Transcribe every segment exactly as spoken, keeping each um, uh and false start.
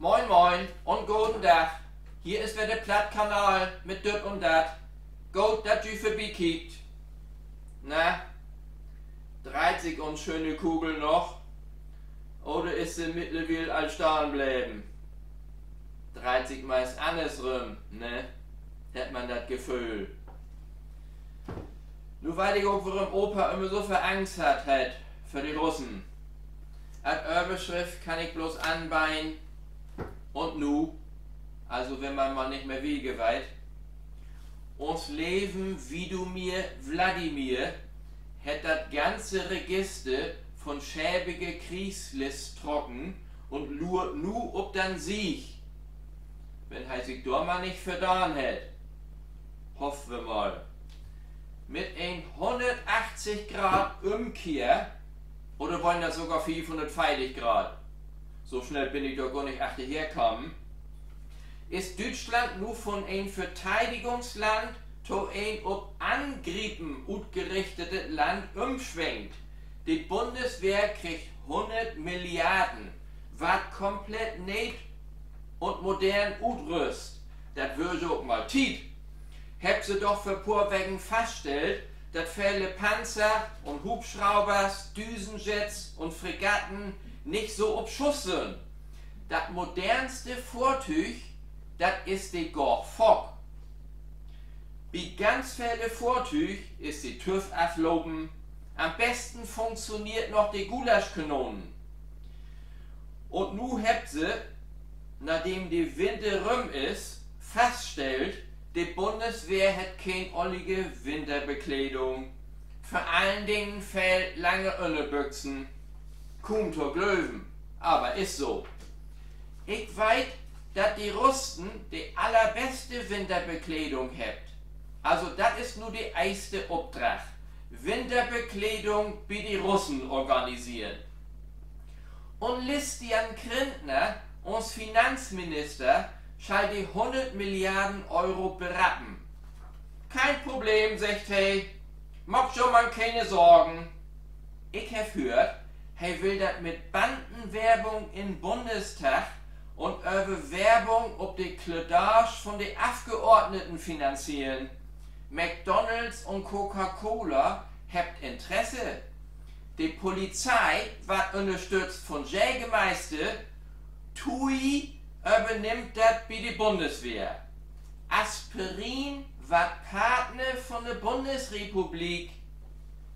Moin, moin un goden Dag. Hier is wedder de Plattkanal mit Düt un Dat. Goot, dat ji vörbikiekt. Na, dreiht sik uns schöne Kugel noch? Oder is se mittlerwiel al stahn bleven? Dreiht sik meist annersrüm, ne? Hett man dat Geföhl. Nu weet ik ok, worüm Opa ümmer so veel Angst hatt hett för de Russen. As Överschrift kann ik bloots anbeden: Un nu? Also, wenn man mal nich mehr wieder weit. Uns leven Widomir Wladimir hett dat ganze Register von schäbige Kriegslist trocken un luert nu op den Sieg. Wenn he sik dor man nich verdaan hett. Hoff wi mal. Mit en hunnertachtzig Grad Ümkehr, oder weren dat sogor fiefhunnertveertig Grad? So snell bün ik dor gor nich achterher kamen. Is Düütschland nu von en Verteidigungsland to en op Angriepen utgerichtetet Land ümswenkt. De Bundeswehr kriggt hunnert Milliarden, warrt komplett nee un modern utrüst. Dat weer jo ok mal Tiet. Hebbt se doch vör poor Weken faststellt, dat vele Panzer un Hubschraubers, Düsenjets un Fregatten nich so op Schuss sünd. Dat modernste Fohrtüüg, dat is de Gorch Fock. Bi ganz vele Fohrtüüg is de TÜV aflopen. An'n besten funktioneert noch de Gulaschkanonen. Un nu hebbt se, nadem de Winter rüm is, faststellt, de Bundeswehr hett keen ollige Winterbekledung. Vör allen Dingen fehlt lange Ünnerbüxen. Kuum to glöven, aver is so. Ik weet, dat de Russen de allerbeste Winterbekledung hebbt. Also, dat is nu de eerste Opdrag: Winterbekledung bi de Russen organiseren. Un Listian Grintner, uns Finanzminister, schall de hunnert Milliarden Euro berappen. Keen Problem, seggt he. Maakt jo man kene Sorgen. Ik heff höört, he will dat mit Bandenwerbung in'n Bundestag un över Werbung op de Kledaasch von de Afgeordneten finanzieren. McDonald's un Coca-Cola hebbt Interesse. De Polizei warrt ünnerstütt von Jägermeister. TUI övernimmt dat bi de Bundeswehr. Aspirin warrt Partner von de Bundesrepublik.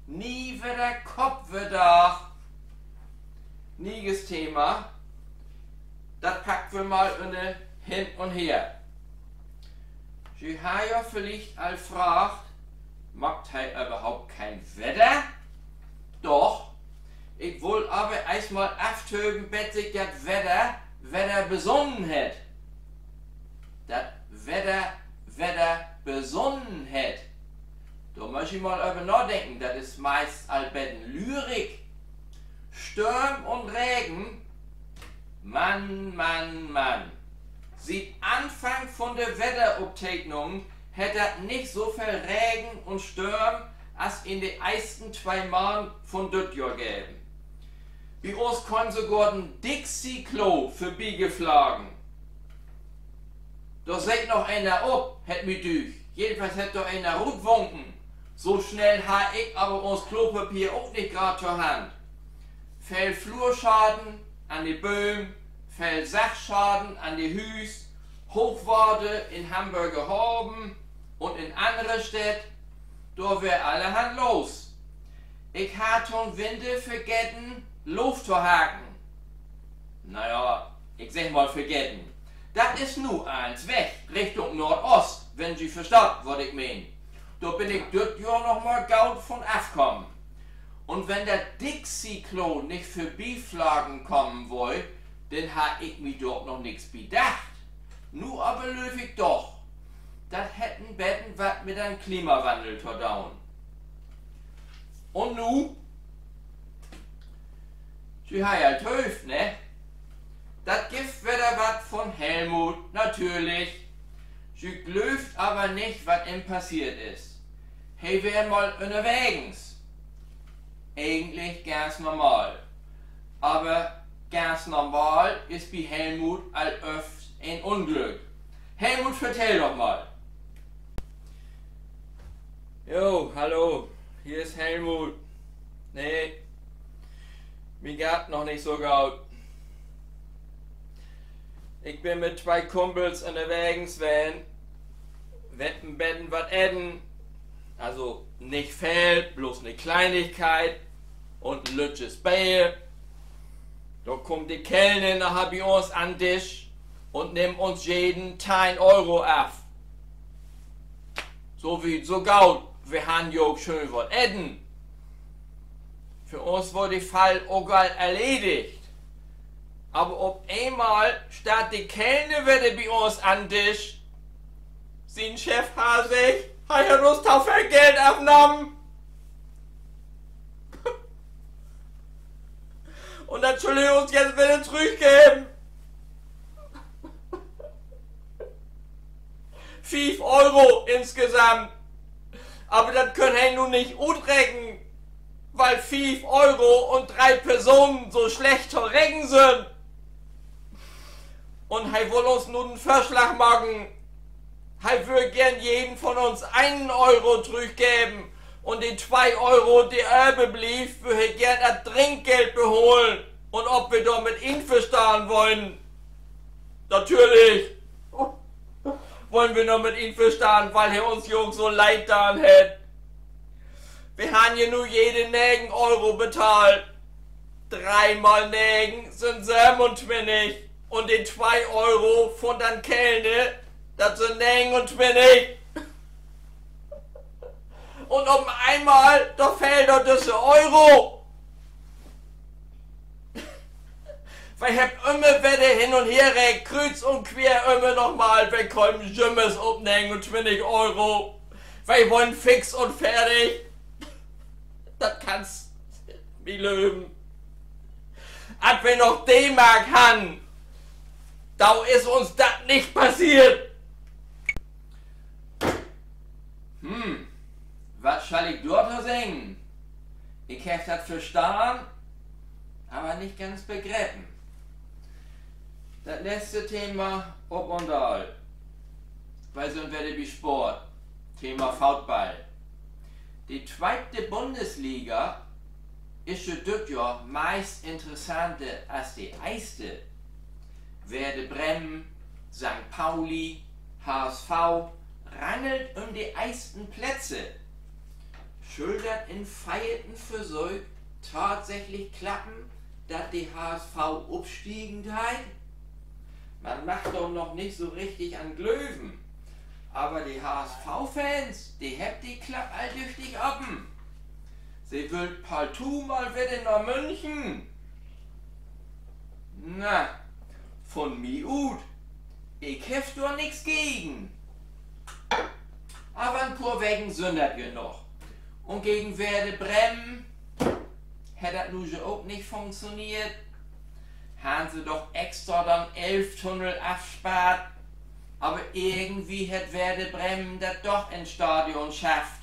Nie wedder Koppverdaag. Nee'es Thema. Dat packt wi mal ünner Hen un Her. Ji harr jo villicht al fraagt: Maakt he överhaupt keen Wedder? Doch. Ik wull aver eerst mal aftöven, bet sik dat Wedder wedder besunnen hett. Dat Wedder wedder besunnen hett. Dor mööt ji mal över nadenken, dat is meist al beten lürig. Störm un Regen. Mann, Mann, Mann. Siet Anfang von de Wedderopteeknungen hett dat nich so veel Regen un Störm as in de eersten twee Maand von düt Johr geven. Bi uns keem sogor en Dixie-Klo vörbigeflagen. Dor seet noch een op, hett mi dücht. Jedenfalls hett dor een rutwunken. So snell harr ik aver uns Klopapier ok nich graad to Hand. Veel Flurschaden an de Bööm, veel Sachschaden an de Hüüs, Hoochwater in Hamborger Haven un in annere Städt, dor weer allerhand los. Ik harr to'n Winter vergeten, Loof to haken. Na ja, ik segg mal vergeten. Dat is nu allens weg, Richtung Noordost, wenn ji verstaht, wat ik meen. Dor bün ik düt Johr noch mal goot von afkamen. Un wenn dat Dixie-Klo nich vörbiflagen kamen weer, denn harr ik mi dor noch nix bi dacht. Nu aver glööv ik doch, dat hett en beten wat mit den Klimawannel to doon. Un nu? Ji harr ja töövt, ne? Dat gifft wedder wat von Helmut, natürlich. Ji glöövt aver nich, wat em passeert is. He weer mal ünnerwegens. Egentlich ganz normal. Aver Ganz normal is bi Helmut al öfter en Unglück. Helmut, vertell doch mal. Jo, hallo, hier is Helmut. Nee, mi geiht noch nich so goot. Ik bün mit twee Kumpels ünnerwegens ween, wüllt en beten wat eten, also nich veel, bloots 'ne Kleinigkeit un en lüttjes Beer. Dor kummt de Kellner naher bi uns an Disch un nimmt uns jeden teihn Euro af. So wiet, so goot. Wi harrn jo ok schöön wat eten. För uns weer de Fall ok al erledigt. Aver op eenmal steiht de Kellner wedder bi uns an Disch. Sien Chef harr seggt, he hett uns to veel Geld afnahmen. Un dat schull he uns jetzt wedder trüchgeven. Fief Euro insgesamt. Aver dat köön he nu nich utreken, wiel fief Euro un dree Personen so slecht to reken sünd. Un he wull uns nu den Vörslag maken, he wöör geern jeden von uns enen Euro trüchgeven, un de twee Euro, de överblifft, wöör he geern as Drinkgeld beholen. Un of wi dor mit inverstahn weren? Natürlich weren wi dor mit inverstahn, wiel he uns jo ok so leed daan hett. Wi harrn ja nu jede negen Euro betahlt. Dree mal negen sünd sövenuntwintig. Un de twee Euro von den Kellner, dat sünd negenuntwintig. Un op eenmal, dor fehlt dor düsse Euro. Wi hebbt ümmer wedder hin un her rekent, krüüz un quer, ümmer noch mal, wi kemen jümmers op negenuntwintig Euro. Wi wullen fix un fertig. Dat kannst mi glöven. As wi noch D-Mark harrn, do is uns dat nich passeert. Hm, wat schall ik dorto seggen? Ik heff dat verstahn, aver nich ganz begrepen. Dat letzte Thema op un daal. Wi sünd wedder bi Sport. Thema Football. De tweete Bundesliga is jo düt Johr meist interessanter as de eerste. Werder Bremen, Sankt Pauli, H S V rangelt üm de eersten Plätze. Schull dat in'n veerten Versöök tatsächlich klappen, dat de H S V opstiegen deit? Man mag dor noch nich so richtig an glöven. Aver de H S V-Fans, de hebbt de Klapp al düchtig open. Se wüllt partout mal wedder na München. Na, von mi ut, ik heff dor nix gegen. Aver en poor Weken sünd dat ja noch. Un gegen Werder Bremen hett dat nu jo ok nich funktioneert. Harrn se doch extra den Elbtunnel afsparrt. Aver irgendwie hett Werder Bremen dat doch in't Stadion schafft.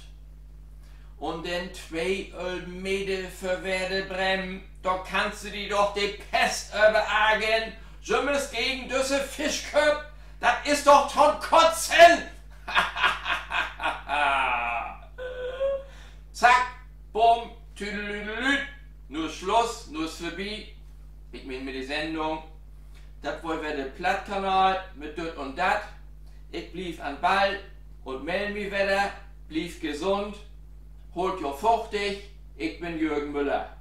Un denn twee Ölvmeter för Werder Bremen. Dor kannst du di doch de Pest över argern. Jümmers gegen düsse Fischköpp. Dat is doch to'n Kotzen. Zack, bumm, tüdelüdelüt. Nu is Sluss, nu is vörbi. Ik meen, mit de Sendung. Dat weer wedder de Plattkanal mit Düt un Dat. Ik bliev an'n Ball un mell mi wedder. Blievt gesund. Hoolt jo fuchtig. Ik bün Jürgen Müller.